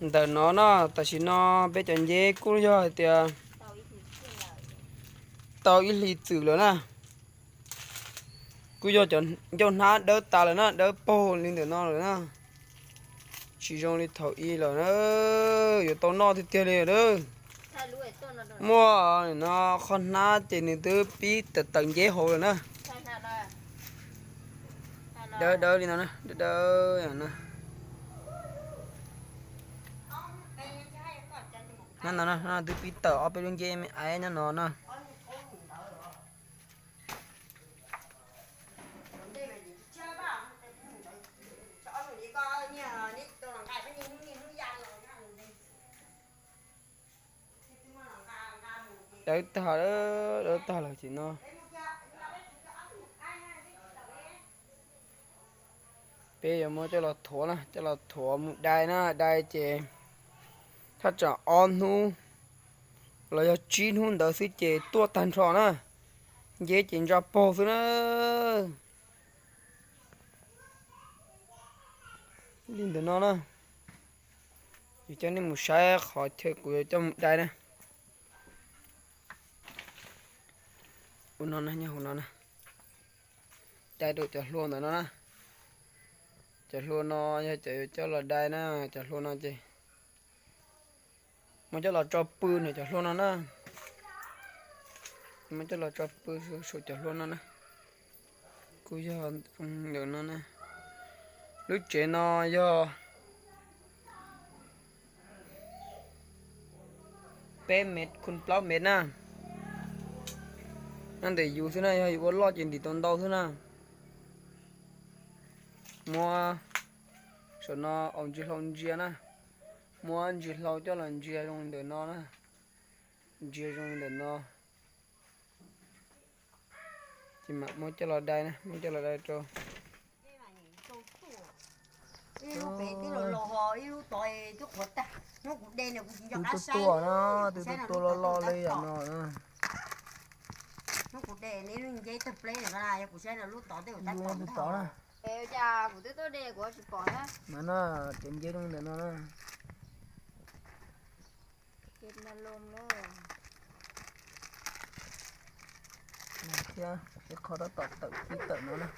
Ntawm no na, tam sim no peb cov nceb kuj yog hais tias tau ib hlis txwm lawm na. Kuj yog cov ncauj hnab dawb tas lawm na, dawb paug li ntawm no lawm na. Tsis zoo li thaum ub lawm na, yuav tau noj tiag tiag li lawm. Muaj no qhov hnab ces nws twb pib tawm tawm nceb hauv lawm na. Dawb dawb li no na, dawb dawb no. Nyob no, twb pib tawm ob peb lub nceb me aiv nyob no na. Dawb tag, dawb tag lawm ces no. Peb yuav muab coj los thuav na, coj los thuav mus dai na, dai ces thaj tsam ob hnub los yog tsib hnub ntawd xwb ces tuaj tag nrho na. Nceb ces ntsa paug xwb na. Li ntawm no na, kuv coj nej mus saib qhov chaw kuv yuav coj mus dai na. Ua no na, nyob hauv no na. Dai rau cov hlua ntawm no na. Cov hlua no yog cov yuav coj los dai na, cov hlua no ces muab coj los tso pw na cov hlua no na. Muab coj los tso pw saum cov hlua no na. Kuj yog ntawm no na. Lub tsev no yog peb mev khu plaub mev na. Nyob ntawm yus xwb na, yog yus ua loj ces ntim tau ntau xwb na. Muab saum no au ntsis hlau ntsia na. Muab ntsis hlau coj los ntsia zoo li ntawm no na. Ntsia zoo li ntawm no. Ces mam muab coj los dai na, muab coj los dai rau. Ib lub pem twb los los ho ib lub tod twb qhuav tag. Hnub kuv de nws kuv tsis nco qab saib. Twb tuaj tuaj no, twb tuaj tuaj loj loj li yam no na. Hnub kuv de nws ib lub nceb tawg pleb no, yog kuv saib no lub tod twb ua tab tom ntog na. Cas kuv twb tuaj de kuv tsis pom na. Mas no, cov nceb zoo ntawm no na. Thiab ib qho tab tom tawm tib tawm no na.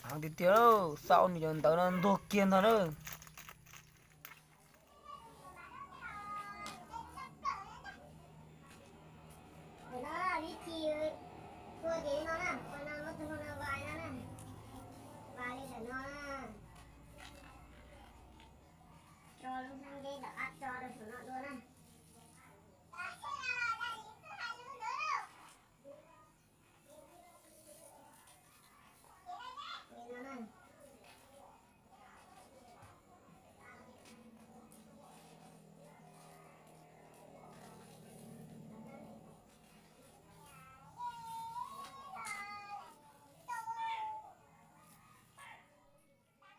Heev tiag tiag, xauj nws cov ntawd no ntuag kiag ntag na.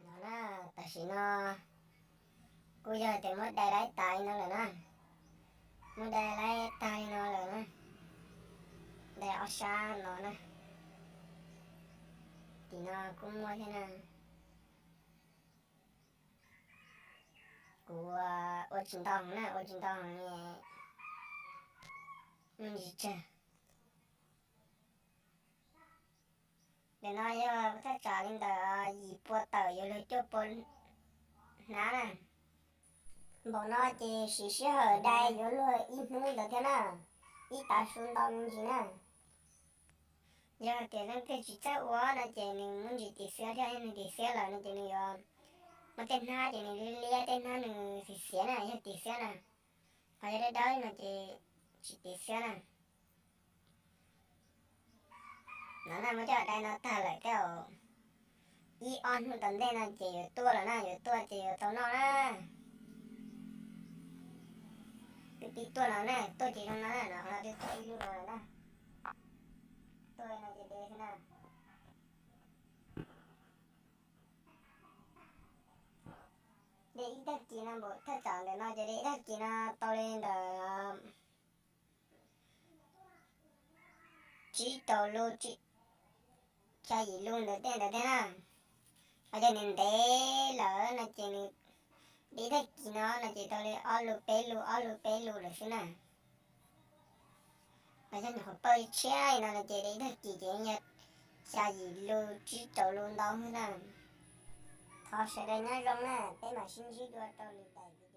No na, tam sim no kuj yog tias muab dai laib tas li no lawm na. Muab dai laib tag li no lawm na. Dai ob sab no na. Tim no kuj muaj thiab na. Kuv ua tsis ntau na, ua tsis ntau me ntsis tsawg. Ntawm no yog thaj tsam li ntawm yim pua tawm yuav luag cuaj pua hnab na. Npaum no ces siv sij hawm dai yuav luag ib hnub ntawd thiab na, ib tav su ntau me ntsis na. Yog tias leej twg tsis txawj ua no ces nws muaj ntsis tiv xiab thiab, yog nws tiv xiab lawm no ces nws yuav muaj tej hnab ces nws liab liab, tej hnab nws xiav xiav na, yog tiv xiab na. Ho yog dawb dawb no ces tsis tiv xiab na. No na, muab coj dai no tag lawm thiab. Ib ob hnub tom ntej no ces yuav tuaj lawm na, yuav tuaj ces yuav tau noj na. Twb pib tuaj no na, tuaj ces zoo no na, no twb tuaj ib lub no lawm na. Tuaj no ces de xwb na. De ib tag kis no npaum thaj tsam ntawm no ces de ib tag kis no tau li ntawm tsib rau lub, xya yim lub ntawd tej ntawd thiab na. Ho yog nws ntev lawm no ces nws De ib tag kis no no ces tau li ob lus peb lus ob lus peb lus lawm xwb na. Mas yog nyuam qhuav paub tshiab li no no ces de ib tag kis ces yog xya yim lus tsib rau lus ntau xwb na. Thov sawv daws nyob zoo na, peb mam sib ntsib dua rau lwm daim video.